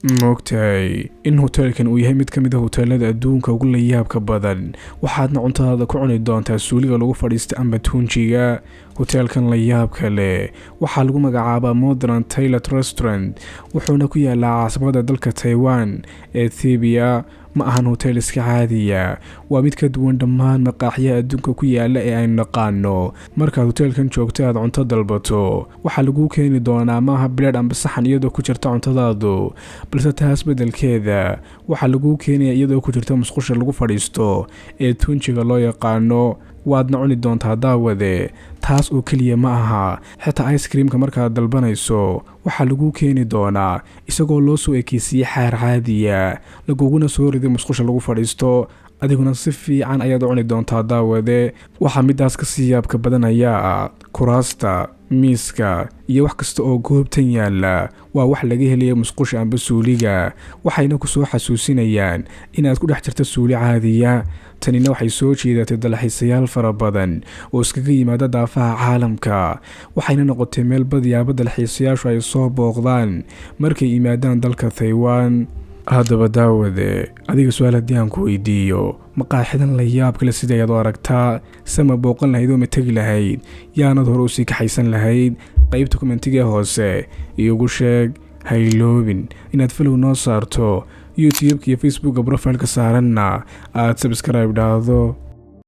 Maogtahay in hoteelkan uu yahay mid ka mid a hoteelada adduunka ugu layaabka badan? Waxaadna cuntadaada ku cuni doontaa suuliga lagu fadhiista amba tuunjiga. Hoteelkan layaabka leh waxaa lagu magacaabaa Modern Toilet Restaurant, wuxuuna ku yaalaa caasimada dalka Taiwan ee Taipei. Ma ahan hotel iska caadiya, waa mid ka duwan dhammaan maqaaxyaha adduunka ku yaala ee aynu naqaano. Markaad hoteelkan joogto aad cunto dalbato, waxaa laguu keeni doonaa maaha bileedh amba saxan iyadoo ku jirta cuntadaadu, balse taas beddelkeeda waxaa laguu keenaya iyadoo ku jirta musqusha lagu fadhiisto ee tuunjiga loo yaqaano. Waadna cuni doontaa, daawade. Taas oo keliya ma aha, xitaa ice creamka markaad dalbanayso waxaa laguu keeni doonaa isagoo loo soo ekeysiiyey xaar caadiya, laguguna soo riday musqusha lagu fadhiisto. Adiguna si fiican ayaad u cuni doontaa, daawade. Waxaa midaas kasii yaabka badan ayaa ah kuraasta, miiska iyo wax kasta oo goobtan yaalla waa wax laga helaya musqusha amba suuliga, waxayna ku soo xasuusinayaan inaad ku dhex jirto suuli caadiya. Tanina waxay soo jeedatay dalxiisayaal fara badan oo iskaga yimaada daafaha caalamka, waxayna noqotay meel badiyaaba dalxiisayaashu ay soo booqdaan markay yimaadaan dalka Taiwan. Haddaba daawade, adiga su-aal haddii aan ku weydiiyo, maqaaxidan la yaab kale sidayaad u aragtaa? Sama booqan lahayd oo ma tegi lahayd? Yaanad hore usii kaxaysan lahayd? Qaybta commentiga hoose iigu sheeg. Hayloobin inaad follow noo saarto YouTube-ka iyo Facebooka profileka saaranna aad subscribe dhahdo.